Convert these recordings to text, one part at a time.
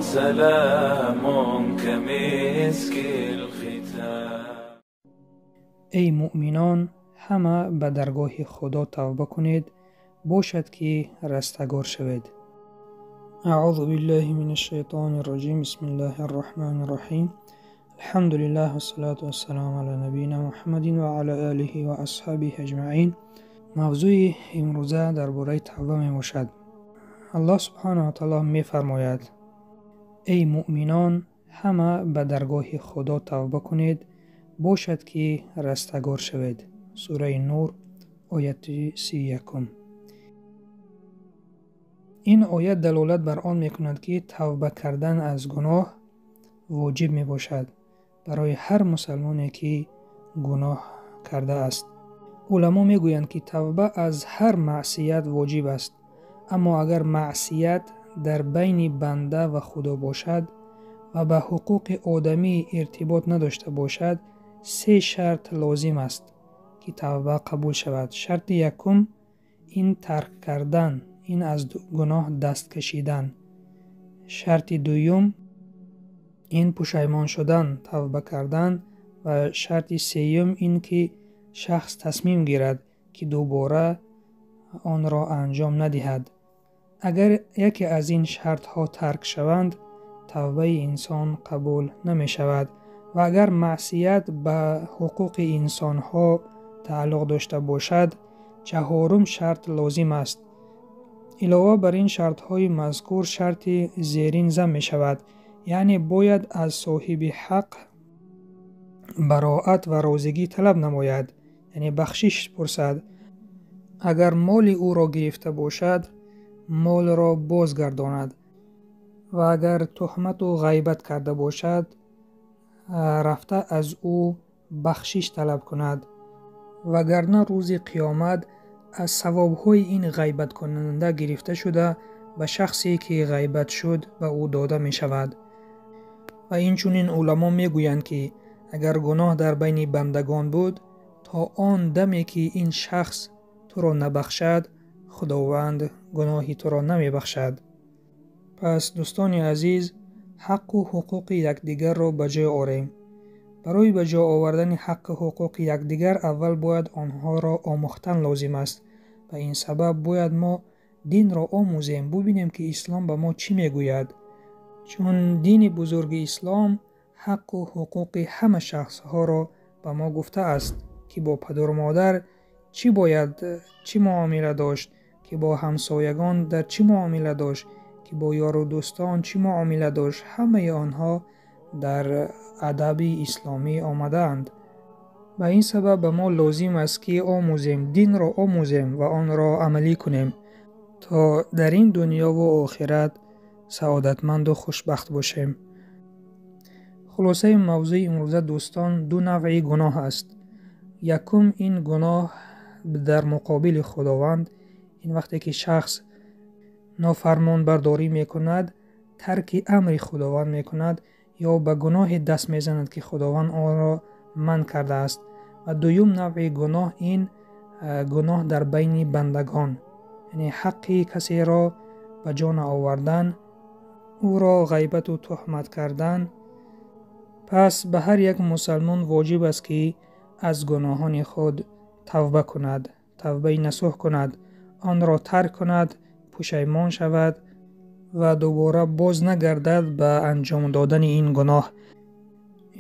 سلام كمسك الختام. Эй муъминон, ҳама ба даргоҳи Худо тавба кунед, бошад ки растагор шавед. Аъузу биллаҳи минаш шайтони раҷим. Бисмиллаҳи рраҳмани рраҳим. Алҳамду лиллаҳ вассалату вассаламу ала набийина Муҳаммадин ва ала олиҳи ва асҳобиҳи аҷмаин. Мавзӯи имрӯза дар бораи тавба мебошад. Аллоҳ субҳанаҳу ва таъоло мефармояд: эй муъминон, ҳама ба даргоҳи Худо тавба кунед, бошад ки растагор шавед. Сураи Нур, ояти 31. Ин оят далолат бар он мекунад, ки тавба кардан аз гуноҳ воҷиб мебошад барои ҳар мусалмоне, ки гуноҳ кардааст. Уламо мегӯянд, ки тавба аз ҳар маъсият воҷиб аст, аммо агар маъсият дар байни банда ва Худо бошад ва ба ҳуқуқи одамӣ иртибот надошта бошад, се шарт лозим аст, ки тавба қабул шавад. Шарти якум ин тарк кардан, ин аз гуноҳ даст кашидан. Шарти дуюм ин пушаймон шудан, тавба кардан, ва шарти сеюм ин ки шахс тасмим гирад, ки дубора онро анҷом надиҳад. Агар яке аз ин шартҳо тарк шаванд, тавбаи инсон қабул намешавад. Ва агар маъсият ба ҳуқуқи инсонҳо тааллуқ дошта бошад, чаҳорум шарт лозим аст. Илова бар ин шартҳои мазкур шарти зерин зам мешавад, яъне бояд аз соҳиби ҳақ бароат ва розигӣ талаб намояд, яъне бахшиш пурсад. Агар моли ӯро гирифта бошад, молро бозгардонад, ва агар туҳмату ғайбат карда бошад, рафта аз ӯ бахшиш талаб кунад, вагарна рӯзи қиёмат аз савобҳои ин ғайбаткунанда гирифта шуда ба шахсе, ки ғайбат шуд, ба ӯ дода мешавад. Ва инчунин уламо мегӯянд, ки агар гуноҳ дар байни бандагон буд, то он даме, ки ин шахс туро набахшад, Худованд гуноҳи туро намебахшад. Пас дӯстони азиз, ҳаққу ҳуқуқи якдигарро ба ҷой орем. Барои ба ҷо овардани ҳаққу ҳуқуқи якдигар аввал бояд онҳоро омӯхтан лозим аст. Ба ин сабаб бояд мо динро омӯзем, бубинем, ки ислом ба мо чӣ мегӯяд. Чун дини бузурги ислом ҳаққу ҳуқуқи ҳама шахсҳоро ба мо гуфтааст, ки бо падару модар чӣ бояд, чӣ муомила дошт, ки бо ҳамсоягон дар чӣ муомила дошт, ки бо ёру дӯстон чӣ муомила дошт. Ҳамаи онҳо дар адаби исломӣ омадаанд. Ба ин сабаб ба мо лозим аст, ки омӯзем, динро омӯзем ва онро амалӣ кунем, то дар ин дунёву охират саодатманду хушбахт бошем. Хулосаи мавзӯи имрӯза, дӯстон, ду навъи гуноҳ аст. Якум ин гуноҳ дар муқобили Худованд, ин вақте ки шахс нофармонбардорӣ мекунад, тарки амри Худованд мекунад ё ба гуноҳе даст мезанад, ки Худованд онро манъ кардааст. Ва дуюм навъи гуноҳ ин гуноҳ дар байни бандагон, яъне ҳаққи касеро ба ҷо наовардан, ӯро ғайбату туҳмат кардан. Пас ба ҳар як мусалмон воҷиб аст, ки аз гуноҳони худ тавба кунад, тавбаи насӯҳ кунад, онро тарк кунад, пушаймон шавад ва дубора боз нагардад ба анҷом додани ин гуноҳ.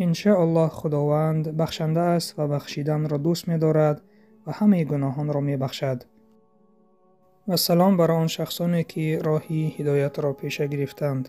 Иншааллоҳ Худованд бахшанда аст ва бахшиданро дӯст медорад ва ҳамаи гуноҳонро мебахшад. Ва салом бар он шахсоне, ки роҳи ҳидоятро пеша гирифтанд.